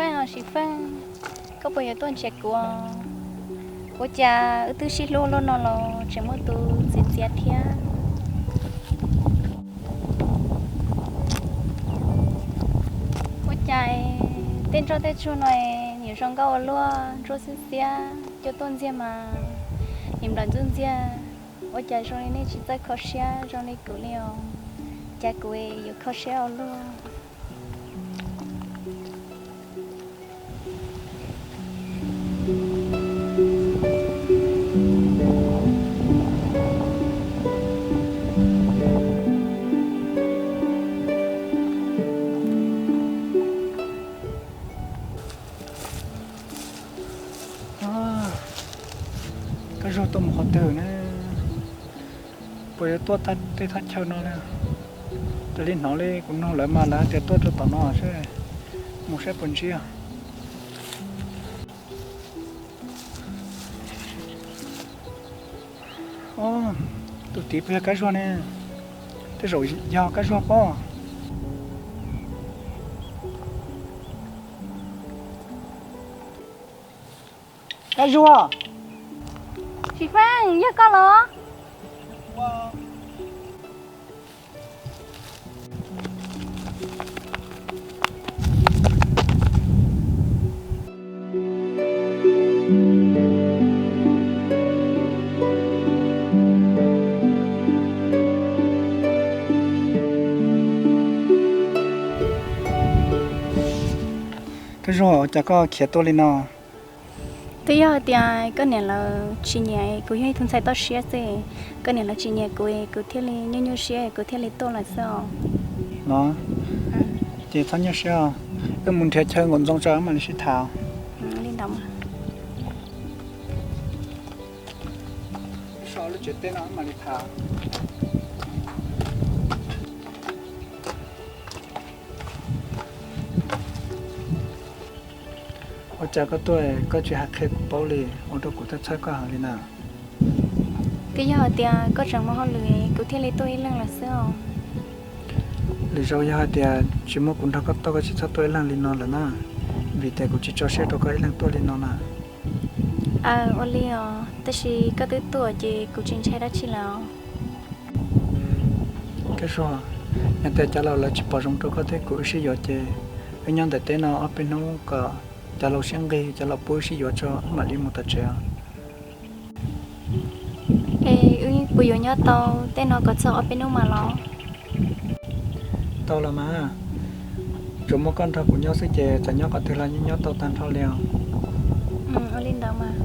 Feej, Sis Feej, koj puas yuav tuaj nrhiav kuv? Ua cas wb twb sib hlub luaj no los tseem muaj tus ntxias ntxias thiab? Ua cas tej nroj tej tsuag no nws zoo nkauj ua luaj, ntsuab xiab xiab, cua tuaj ntxiag mas nws nplawm ntxub ntxiag. Ua cas zoo li nej tsis txawj kho siab zoo li kuv li os? Cas kuv yuav kho siab ua luaj. Koj Zuag tuaj mus qhov twg na? Puas yuav tuaj tej thaj chaw no li? Raws li hnov li kuv nug lawv mas lawv tias tuaj rau tom no seb, mus saib puas ntsib. Tus tid puas yog Kab Zuag ne? Tej zaum yog Kab Zuag pob. Kab Zuag. Sis Feej, yog koj los? Kab Zuag, cas koj khiav tuaj li no? Twb yog hais tias koj niam lawv tsis nyiam kuv yog ib tug ntxhais toj siab xwb, koj niam lawv tsis nyiam kuv, kuv thiaj li nyuaj nyuaj siab kuv thiaj li tuaj lawm xwb os. No, ces txhob nyuaj siab os, wb mus nrhiav chaw nkaum ntxoo tso wb mam li sib tham. Li ntawd mas. Wb so lub tsev teb no wb mam li tham. Ua cas koj tuaj koj tsis hais qhia kuv paub li, ua rau kuv txhawj txhawj koj heev li na. Twb yog hais tias koj tseem muaj hauj lwm kuv thiaj li tuaj ib leeg lawm xwb os. Lwm zaus yog hais tias tsis muaj kuv nrog koj tuaj koj tsis txhob tuaj ib leeg li no lawm na, vim tias kuv tsis tso siab rau koj ib leeg tuaj li no na. Aw, ua li os, tab sis koj twb tuaj ces kuv tsis ntshai dab tsi lawm os. Kab Zuag, yog tias cov laus lawv tsis pom zoo rau koj thiab kuv wb sib yuav ces wb nyob ntawm teb no ob peb hnub kom cov laus siab nqig, cov laus pub wb sib yuav tso wb mam li mus tom tsev os. Es wb puas yuav nyob tau tej no kom txog ob peb hnub mas los? Tau los mas, tsuas muaj koj nrog kuv nyob xwb ces txawm nyob qhov twg los nyob tau tag nrho li os. Ua li ntawd mas.